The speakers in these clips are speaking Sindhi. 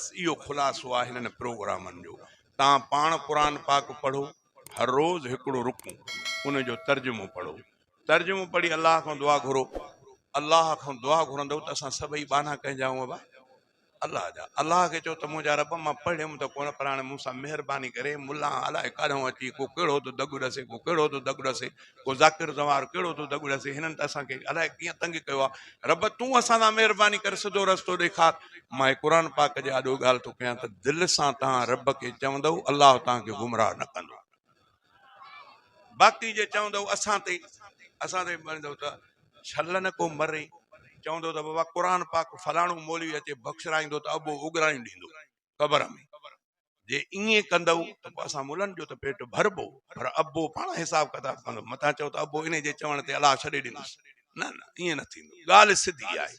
بس اهو خلاصو آهي هنن پروگرامن جو. توهان پاڻ قرآن پاڪ پڙهو، هر روز هڪڙو رڪوع ان جو ترجمو پڙهو. ترجمو پڙهي الله کان دعا گهرو. الله کان دعا گهرندؤ ته اسان سڀئي ٻانها ڪنهن جا آهيون ابا؟ الله جا. الله کي چئو ته منهنجا رب مان پڙهيم ته ڪونه پر هاڻي مون سان مهرباني ڪري ملان الائي ڪاڏانهن اچي ڪو ڪهڙو ٿو دڳ ڏسي ڪو ڪهڙو ٿو دڳ ڏسي ڪو ذاڪر زوار ڪهڙو ٿو دڳ ڏسي هنن ته اسان کي الائي ڪيئن تنگ ڪيو آهي رب تون اسان سان مهرباني ڪري سڌو رستو ڏيکار. مان هي قرآن پاڪ جي آڏو ڳالهه ٿو ڪيان ته دل سان توهان رب کي چوندؤ الله توهان کي گمراهه نه ڪندو. باقي جي چوندؤ اسان تي اسان تي بڻجندؤ ته ڇل نه ڪو مري. چوندو ته بابا قرآن پاڪ فلاڻو مولوي اچي بخشرائيندو ته ابو اڳرايون ڏيندو قبر ۾. جي ائين ڪندؤ ته پوء اسان ملن جو ته پيٽ ڀربو پر ابو پاڻ حساب ڪتاب ڪندو. متان چئو ته ابو انهي جي چوڻ تي الله ڇڏي ڏيندس. نه نه ائين نه ٿيندو. ڳالهه سڌي آهي.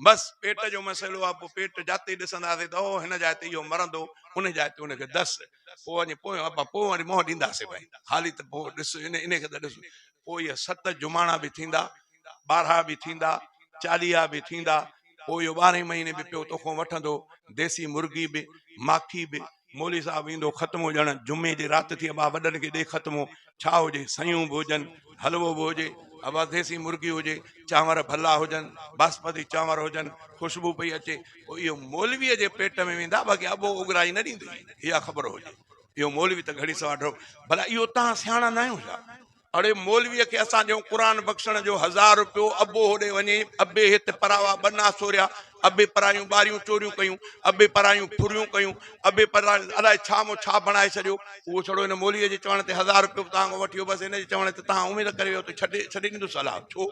بس پيٽ جو مسئلو آهي پوء پيٽ جاتي ڏسنداسين ته او هن جاء تي اهو مرندو ان جاء تي ان کي دس پوء وڃي پويون ابا پوء وري منهن ڏينداسين ڀائي حالي ته پوء ڏس ان ان کي ته ڏس پوء اهي ست جماڻا به ٿيندا ٻارها به ٿيندا چاليها به ٿيندا پوء اهو ٻارهين مهيني به پيو توکان وٺندو ديسي مرغي به ماکي به مولوي صاحب ايندو ختمو ڄڻ جمعي جي رات ٿي ابا وڏن کي ڏي ختمو ڇا هجي سيون به هجن حلوو به هجي ابا ديسي مرغي هجي چانور ڀلا هجن باسمتي چانور هجن خوشبو پئي اچي پوء اهو مولوي جي پيٽ ۾ ويندا باقي ابو اگرائي نه ڏيندي اها خبر هجي اهو مولوي ته گهڙي سوا ڍو ڀلا اهو تان سياڻا نه آهيون ڇا اڙي مولويء کي اسان ڏيون قرآن بخشڻ جو هزار روپيو، ابو هوڏي وڃي، ابي هت پراوا ٻنا سوريا، ابي پرايون ٻاريون چوريون ڪيون، ابي پرايون ڦريون ڪيون، ابي پرايون الائي ڇا مون ڇا بڻائي ڇڏيو. اهو ڇڙو هن مولويء جي چوڻ تي هزار روپيو به توهان کان وٺي ويو، بس هن جي چوڻ تي توهان اميد ڪري ويو ته ڇڏي ڇڏي ڏيندس الاء ڇو؟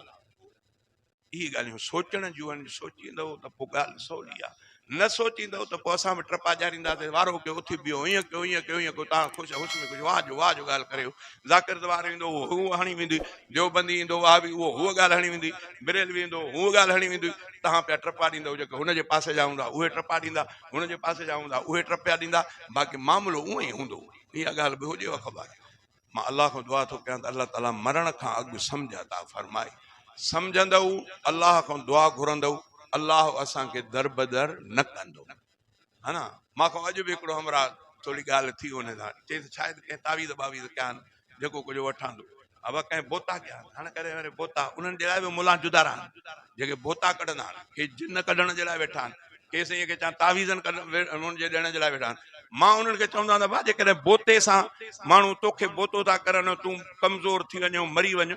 اهي ڳالهيون سوچڻ جون آهن، سوچيندؤ ته پوء ڳالهه سولي آهي، نه سوچيندؤ ته پوء اسان به ٽپا ڏيارينداسين، وارو ڪيو اٿي بيهو، هيئن ڪيو هيئن ڪيو هيئن ڪيو، توهان خوش هوش ۾ خوش واهه جو واهه جو ڳالهه ڪريو، ذاڪر زوار ايندو اهو هوء هڻي ويندي، ديوبندي ايندو وهابي اهو هوء ڳالهه هڻي ويندي، بريلوي ايندو هوء ڳالهه هڻي ويندي، توهان پيا ٽپا ڏيندؤ، جيڪي هن جي پاسي جا هوندا اهي ٽپا ڏيندا، هن جي پاسي جا هوندا اهي ٽپا ڏيندا، باقي معاملو اونئن ئي هوندو، اها ڳالهه به هجيو خبر. مان الله کان دعا ٿو ڪيان ته الله تعالي مرڻ کان اڳ سمجهه عطا فرمائي. سمجهندؤ، الله کان دعا گهرندؤ، الله اسان کي دربدر نه ڪندو. ها نه، مان کان اڄ به هڪڙو همراهه ٿوري ڳالهه ٿي ان سان، چئي ته شايد ڪنهن تعويذ ٻاويذ ڪيا آهن، جيڪو ڪجهه وٺان ٿو. ابا ڪنهن بوتا ڪيا آهن، هاڻي ڪڏهن وري بوتا انهن جي لاء به ملان جدا رهن، جيڪي بوتا ڪڍندا آهن، ڪي جن ڪڍڻ جي لاء ويٺا آهن. ڪي سائين کي چان تعويذن انهن جي ڏيڻ جي لاء ويٺا آهن. مان انهن کي چوندو آهيان ته ڀاء جيڪڏهن بوتي سان ماڻهو توکي بوتو ٿا ڪرن تون ڪمزور ٿي وڃ مري وڃ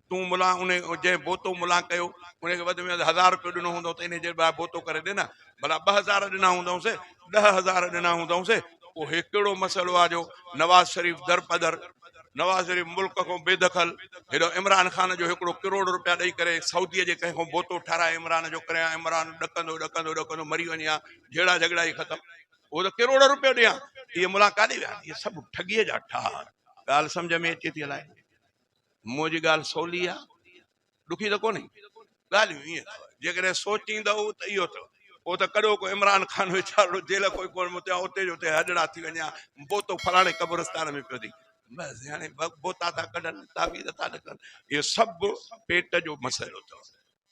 تون ملان ان جنهن بوتو ملان ڪيو ان کي وڌ ۾ وڌ هزار روپيو ڏنو هوندو ته ان جي لاء بوتو ڪري ڏي نه ڀلا 2000 ڏنا هوندائونس 10000 ڏنا هوندائونس پوء هي ڪهڙو مسئلو آهي جو نواز شريف درپدر نواز شريف ملڪ کان بي دخل، هيڏو عمران خان جو هڪڙو ڪروڙ روپيا ڏئي ڪري سعودي جي ڪنهن کان بوتو ٺهرائي عمران جو ڪري ها عمران ڏڪندو ڏڪندو ڏڪندو مري وڃي ها جهيڙا جهڳڙا ئي ختم اهو ته ڪروڙ روپيو ڏي ها اهي ملا ڪاڏي ويا اهي سڀ ٺڳيء جا ٺاهه آهن. ڳالهه سمجهه ۾ اچي ٿي الائي منهنجي ڳالهه سولي آهي. ڏکي ته ڪونهي، ڳالهيون ائين اٿو، جيڪڏهن سوچيندؤ ته اهو اٿو، پوء ته ڪڏهوڪو عمران خان ويچارو جيل کان ئي ڪونه موٽيو آهي، اتي جو اتي هڏڙا ٿي وڃي ها، بوتو فلاڻي قبرستان ۾ پيو ٿي، بس هاڻي بوتا ٿا ڪڍن، تعويذ ٿا ڏڪن، اهو سڀ پيٽ جو مسئلو اٿو،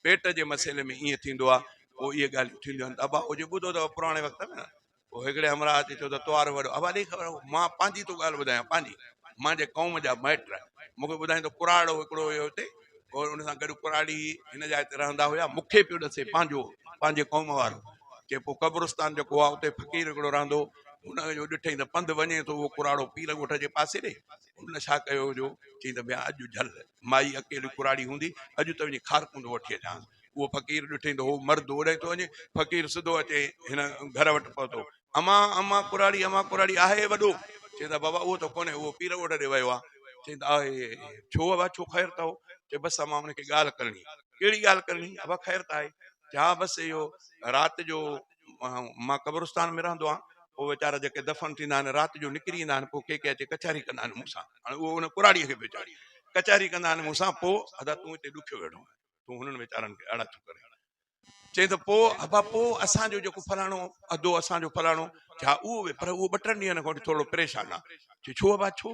پيٽ جي مسئلي ۾ ائين ٿيندو آهي، پوء اهي ڳالهيون ٿينديون آهن ته ابا اهو جي ٻڌو اٿو پراڻي وقت ۾ نه پوء هڪڙي همراهه اچي چيو ته توهار وڏو ابا ڏي خبر مان پنهنجي ٿو ڳالهه ٻڌايان پنهنجي مانجي قوم جا مائٽ مون کي ٻڌائين ته ڪراڙو هڪڙو هيو هتي اور ان سان گڏ ڪراڙي هن جاء تي رهندا هيا مون کي پيو ڏسي پنهنجو پنهنجي قوم وارو چي پوء قبرستان جيڪو آهي اتي فقير هڪڙو رهندو هن جو ڏٺئي ته پنڌ وڃي ٿو اهو ڪراڙو پير ڳوٺ جي پاسي ڏي هن ڇا ڪيو جو چئي ته ڀيا اڄ جهل مائي اڪيلي ڪراڙي هوندي اڄ ته وڃي کارڪوندو وٺي اچانس اهو فقير ڏٺئي ته هو مرد اوڏانهن ٿو وڃي. فقير سڌو اچي هن گهر وٽ پهتو. امان، امان ڪراڙي، امان ڪراڙي آهي وڏو؟ چئي ته بابا اهو ته ڪونهي، اهو پير ڳوٺ ڏي ويو آهي. چئي ته آهي، ڇو ابا ڇو خير ته هو؟ چئي بس امان ان کي ڳالهه ڪرڻي. ڪهڙي ڳالهه ڪرڻي ابا خير ته آهي؟ چئي ها بس اهو رات جو مان قبرستان ۾ رهندو آهيان، پوء ويچارا جيڪي دفن ٿيندا آهن رات جو نڪري ايندا آهن پوء ڪي ڪي اچي ڪچهري ڪندا آهن مون سان. هاڻي اهو ان ڪراڙيء کي پيو چوي. ڪچهري ڪندا آهن مون سان پوء ادا تون هتي ڏکيو ويٺو آهين. تون هنن ويچارن کي اڙا ٿو ڪرين. چئين ته پوء ابا پوء اسان جو جيڪو فلاڻو ادو اسان جو فلاڻو چا اهو به پر اهو ٻه ٽن ڏينهن کان وٺي ٿورو پريشان آ. چي ڇو ابا ڇو؟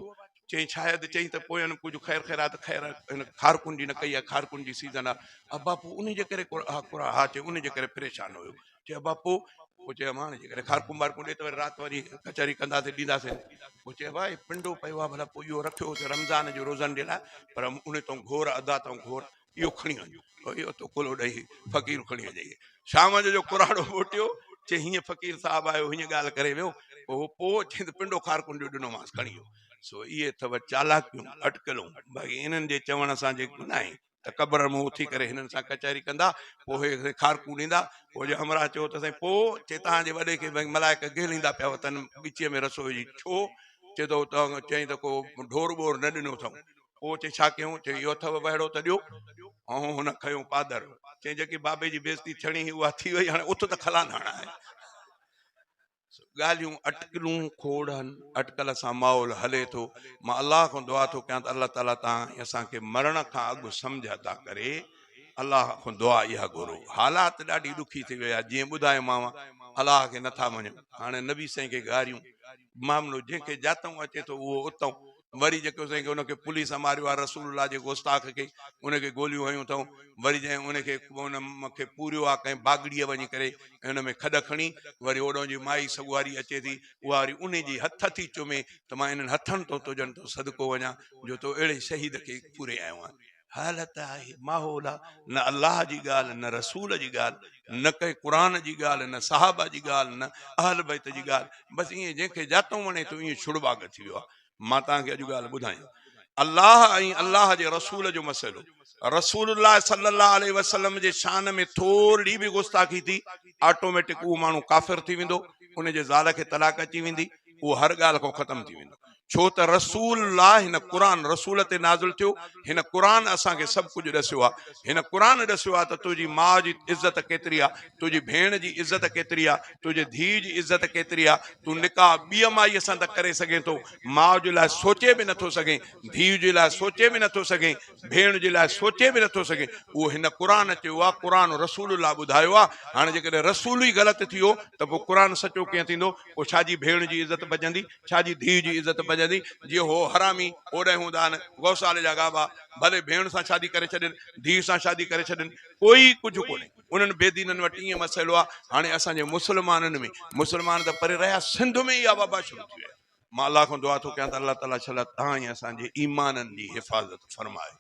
چئين شايد چئين ته پوء هن ڪجهه خير خيرات خير هن کارڪن جي نه ڪئي آ کارڪن جي سيزن آ ابا پوء ان جي ڪري ها ها چئي ان جي ڪري پريشان هيو. چي ابا پوء پوء چيم هاڻي جيڪڏهن کارڪون بارڪون ڏي ته وري رات وري ڪچهري ڪنداسين ڏينداسين. پوء چيم ڀاء پنڊو پيو آهي ڀلا پوء اهو رکيو هوس رمضان جي روزن جي لاء پر ان تون گهور ادا تون گهور اهو کڻي وڃ. اهو تو ڪلهو ڏئي فقير کڻي وڃي. شام جو جو ڪراڙو موٽيو چي هيئن فقير صاحب آيو هيئن ڳالهه ڪري ويو پوء پوء چي ته پنڊو کارڪن جو ڏنومانس کڻي ويو. سو اهي اٿو چالاڪيون اٽڪلون باقي انهن جي چوڻ سان جيڪو ناهي ته قبر مان اٿي ڪري هنن سان ڪچهري ڪندا پوء هي کارڪون ڏيندا پوء جي همراهه چيو ته سائين پوء چي توهان جي وڏي کي ملائڪ گهليندا پيا وتن ڳچيء ۾ رسو وجهي ڇو چي ٿو ته چيائين ته ڪو ڍور ٻور نه ڏنو اٿئون پوء چي ڇا ڪيون چي اهو اٿو وهڙو ته ڏيو ۽ هن کنيو پادر چي جيڪي بابي جي بيعزتي ٿيڻي هئي اها ٿي وئي هاڻي اٿ ته کلان هڻ آهي ڳالهيون اٽڪلون کوڙ هن، اٽڪل سان ماحول هلي ٿو. مان الله کان دعا ٿو ڪيان ته الله تعالي توهان ۽ اسان کي مرڻ کان اڳ سمجهه عطا ڪري. الله کان دعا اها گهرو. حالات ڏاڍي ڏکي ٿي وئي آهي جيئن ٻڌايومانو الله کي نٿا مڃون هاڻي نبي سائين کي گاريون معاملو جنهن کي جاتئون اچي ٿو اهو اتئون وري جيڪو سائين کي ان کي پوليس ماريو آهي رسول الله جي گستاخ کي ان کي گوليون هنيون اٿئون وري جنهن ان کي ان کي پوريو آهي ڪنهن باگڙيء وڃي ڪري ۽ ان ۾ کڏ کڻي وري اوڏانهن جي مائي سڳواري اچي ٿي اها وري ان جي هٿ ٿي چمي ته مان انهن هٿن تون تنهنجن تون صدقو وڃان جو تو اهڙي شهيد کي پوري آيو آهيان حالت آهي ماحول آهي نه الله جي ڳالهه نه رسول جي ڳالهه نه ڪنهن قرآن جي ڳالهه نه صحابه جي ڳالهه نه اهل بيت جي ڳالهه بس ائين جنهن کي جاتو وڻي ٿو ائين ڇڙواڳ ٿي ويو آهي مان توهان کي اڄ ڳالهه ٻڌايان الله ۽ الله جي رسول جو مسئلو رسول الله صلي الله عليه وسلم جي شان ۾ ٿورڙي به گستاخي ٿي آٽوميٽڪ اهو ماڻهو ڪافر ٿي ويندو ان جي زال کي طلاق اچي ويندي اهو هر ڳالهه کان ختم ٿي ويندو ڇو ته رسول الله هن قرآن رسول تي نازل ٿيو هن قرآن اسان کي سڀ ڪجهه ڏسيو آهي هن قرآن ڏسيو آهي ته تنهنجي ماء جي عزت ڪيتري آهي تنهنجي ڀيڻ جي عزت ڪيتري آهي تنهنجي ڌيء جي عزت ڪيتري آهي تون نڪاح ٻيء مائيء سان ته ڪري سگهين ٿو ماء جي لاء سوچي به نٿو سگهين ڌيء جي لاء سوچي به نٿو سگهين ڀيڻ جي لاء سوچي به نٿو سگهين اهو هن قرآن چيو آهي قرآن رسول الله ٻڌايو آهي هاڻي جيڪڏهن رسول ئي غلط ٿي ويو ته پوء قرآن سچو ڪيئن ٿيندو پوء ڇا جي ڀيڻ جي عزت بچندي ڇا جي ڌيء جي عزت بچندي جيئن هو حرامي اوڏانهن هوندا آهن غوثال جا گابا ڀلي ڀيڻ سان شادي ڪري ڇڏين ڌيء سان شادي ڪري ڇڏين ڪوئي ڪجهه ڪونهي انهن بي دينن وٽ ائين مسئلو آهي هاڻي اسان جي مسلمانن ۾ مسلمان ته پري رهيا سنڌ ۾ اها وبا شروع ٿي وئي آهي مان الله کان دعا ٿو ڪيان ته الله تعالي شلا توهان ۽ اسان جي ايمانن جي حفاظت فرمائي.